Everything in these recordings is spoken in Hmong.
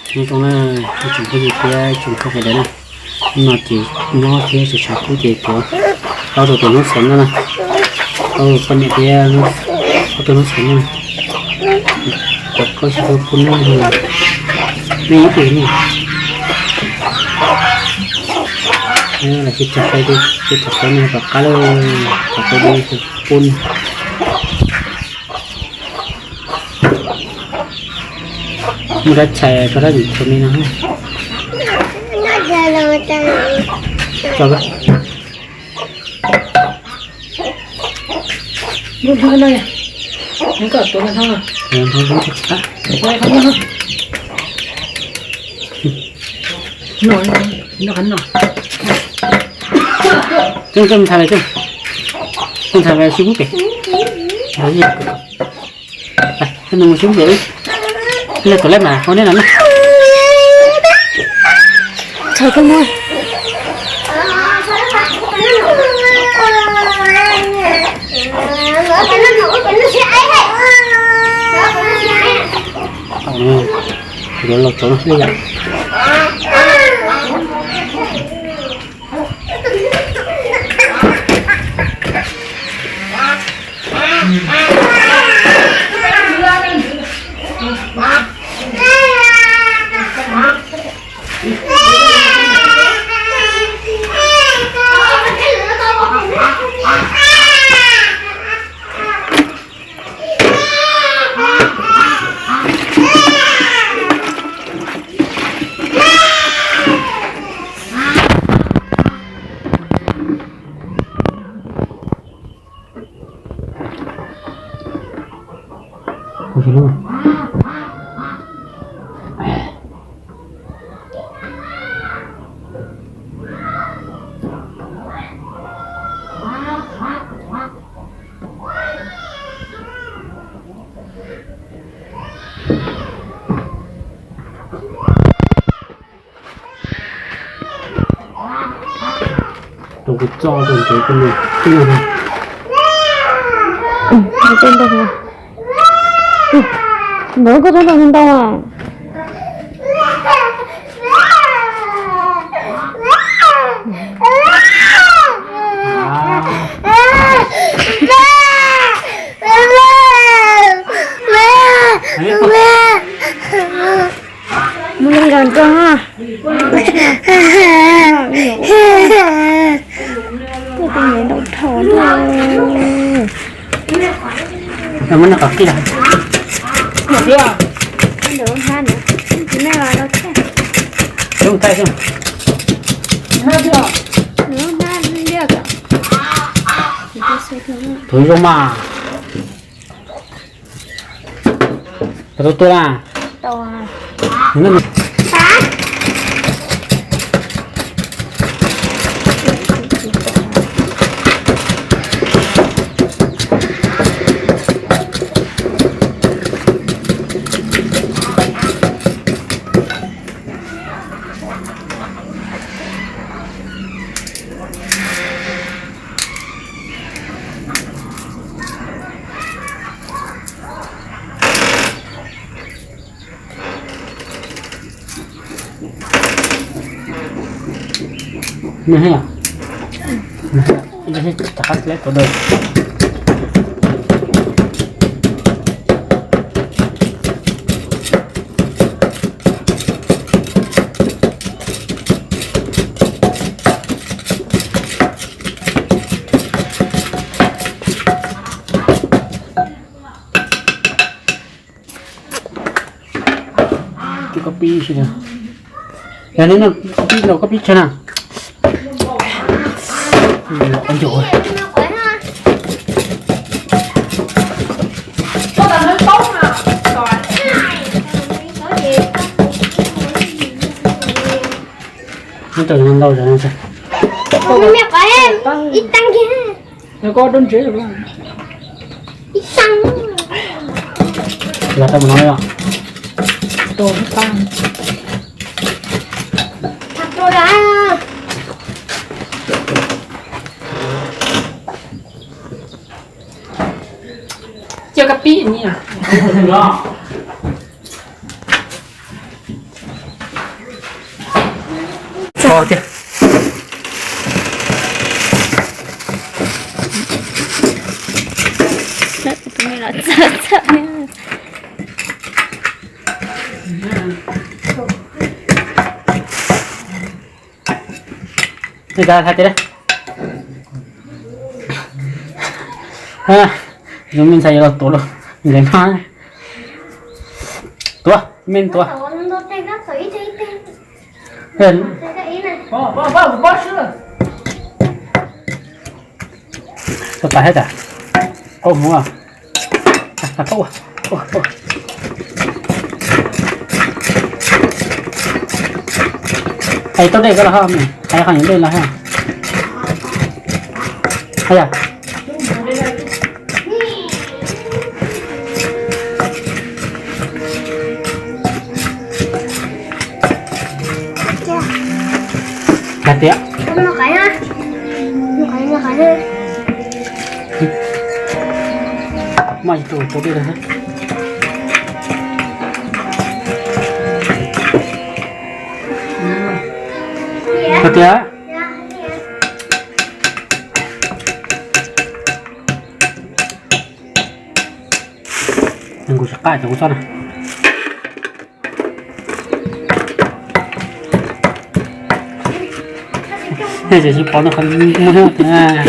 Nyob zoo na, ib tsoom phooj ywg thiab tsoom koj sawv daws na, hnub no ces nyob thiab tseem tshav kub ces tuav plaub rau tus noob xov no na, plaub rau poj niam thiab ob tug noob xov no, tuav plaub xyov pub noob, nej ib tug ne, los tsis txog qe, tsis txog qe no tom qab lawm, tom qe pub. Muaj dab tsi rau dab vim thaum me no? Coj ntxhais, coj ntxhais sib pub pem. Nws mus sib pub pem, ib leeg tuav leb mas hau neb no na. Txhais koj muab. Kuv yuav los tso no xwb yom. Rau kuv txo rau ntev rau nws. Ntawd koj txhob ntaus ntau. Muab lub nkas rau. Tuaj tus nyiam ntau dhau. Muab nws qhov kij los. Ntawm lub hnab ntawd, tus nej los los thiab. Lub hnab liaj kom. Tus zoo mas. Tau tua na. Koj pib, yog nej noj koj pib, noj koj pib tsawg na. Noj tau ntau zog no. Ib tag kiag. Ib tag. Los tau mus no yom. Cia koj pib ni. Ko tiag. Tus me los txawj txawj. Ej, txhais tias zoo me ntxhais yuav los tuav los nkawd no. Tuav, me tuav. Tau tas thiab tas. Qaub hmov. Hais tau dej ko los ho, hais qhov dej los ha. Hais yom. Hais tias muaj tus tus dej lawm. Hais tias kuv tsis qab cov kuv txob na. Tsis pom no qhov muag tiag.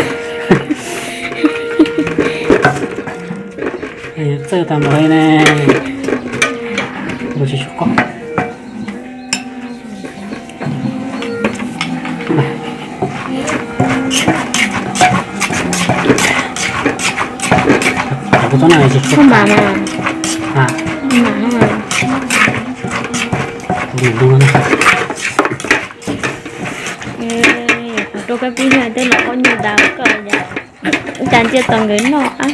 Txawj tag npaum li ne. Kuv tsis sub qoj. Kuv txob na tsis sub. Mam mas. Rau koj pib tej los qoj nyuj dav koj yom. Cas ntsia tom nkawd noj ab.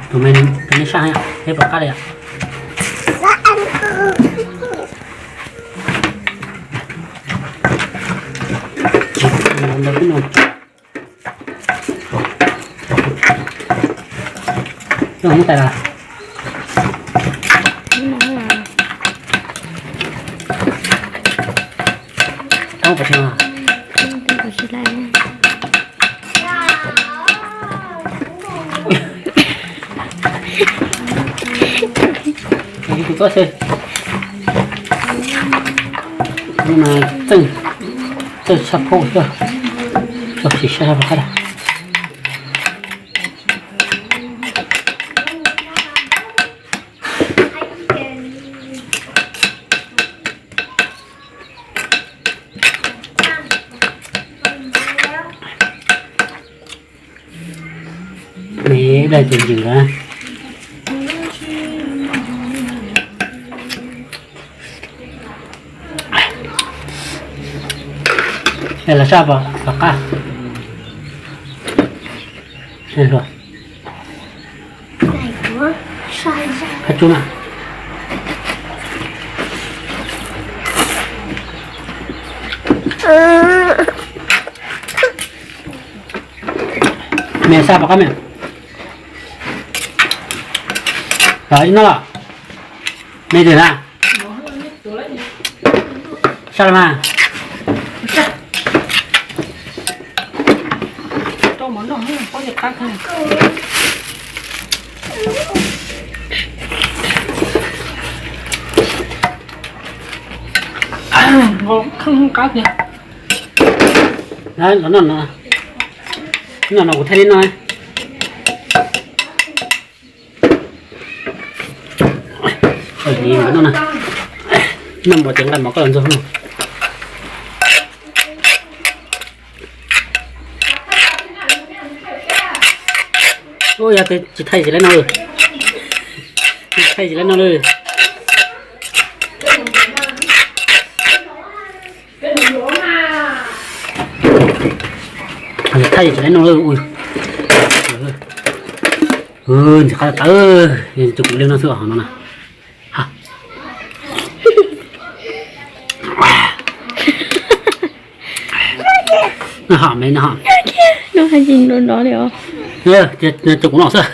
Tus me, tus me saj, peb pom qab li yom. Ntawd peb no. Ntawd muab tais las. Tau pov tseg. Kuv txob xwb. Mas txawj, txawj tshaj phauj xwb. Txog tsis saib sab pov qab. Ib daig tus ntws a. Los sab pov qab. Qab tsub na. Me sab pov qab me. Los ib no los. Me twg na? Sab los mas. Qab tiag. Los noj no, noj no kuv thaij li no. Noj no, noj npaum ces nqa mov koj los ntxuag no. Ua yog tsis thaij tsis lawv no, tsis thaij tsis lawv no li. Thaij tsis lawv no li. Ntxim qab tawv, tus kuv li no xwb hov no na. Hom me no hom. No hais tsis nrov nrov li os. Cia kuv noj xwb.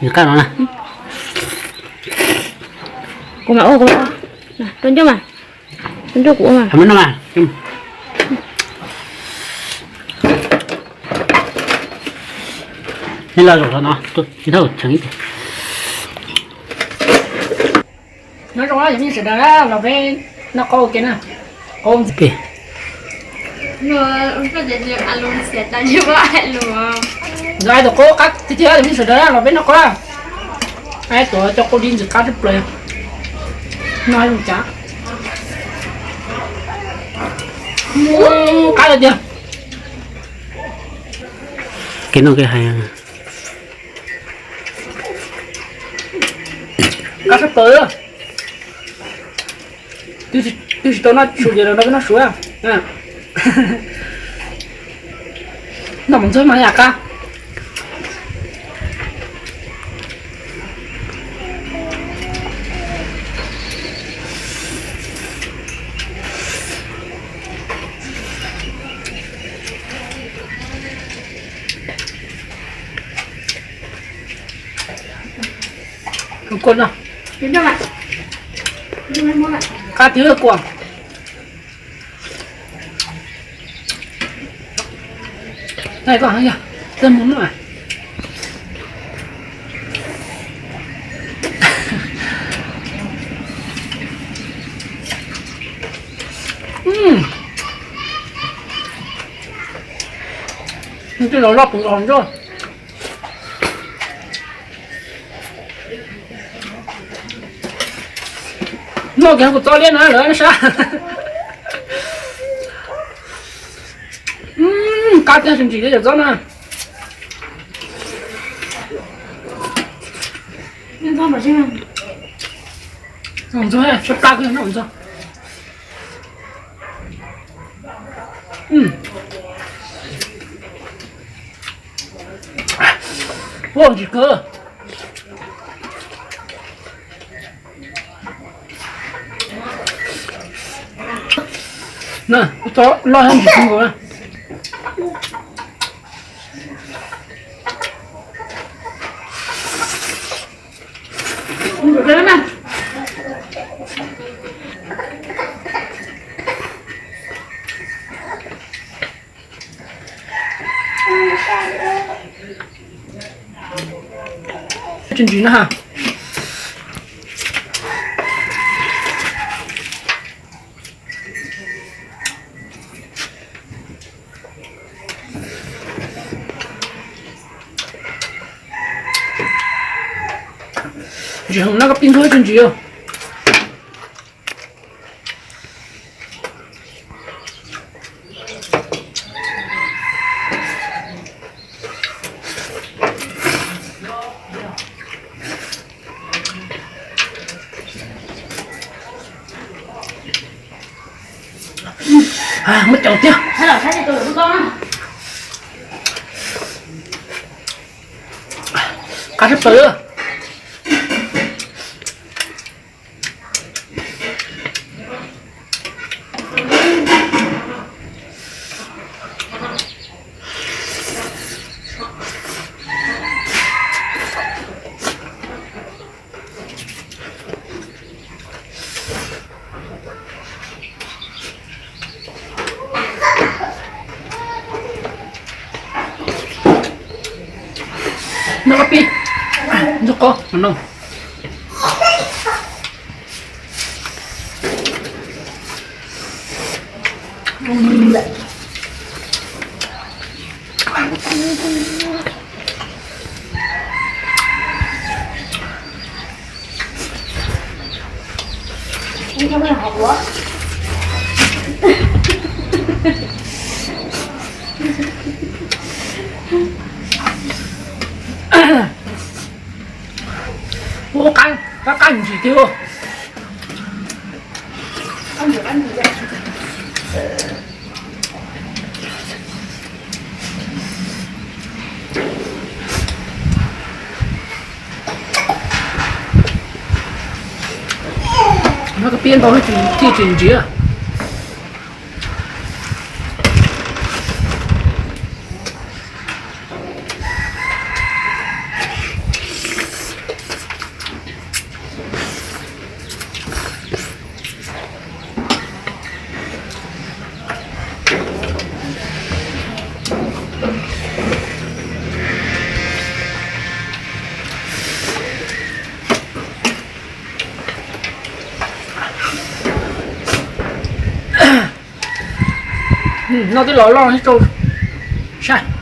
Nws qab no na. Kuv mam ua, kuv mam ua. Rau ncauj mas. Rau ncauj kuv ua mas. Neb los zaum no, ib thaj cheem ib tiag. Nyob zoo yog nej sawv daws los peb noj qab ua ke na. Qab ntxiv. Ntxuav tus qub qab tiag tiag, nej sawv daws los peb noj qab. Tuav cov qub dib ntxim qab tshaj plaws. Noj zoo cas. Qab tiag tiag. Kev noj kev hais. Qab tshaj plaws. Twb tsis tau noj su ces los nrog peb noj su. Noj mov ntxuag mas yam qab. Qab tiag kua. Koj yog, koj mus no. Tej zaum loj puv nkaus ntsuj. Noj kiag kuv txob liab na lawv sab. Qab tiag tsis ntsim li yawm txob na. Ntxuag, ntxuag, ntxuag. Ua ntsis kawg. Na, txob loj ntsis kawg nkaus na. Tsis ntsim na. Ntsim heev na, koj pib ntxuag tsis ntsim os. Muab caum tiag. Qab sab plaws. Noj pib, ntxuag qab no. Qab qab ntsis tiag. Noj koj piab ntau thiaj tsis ntsiav. Noj twb los loj thiab rau sab.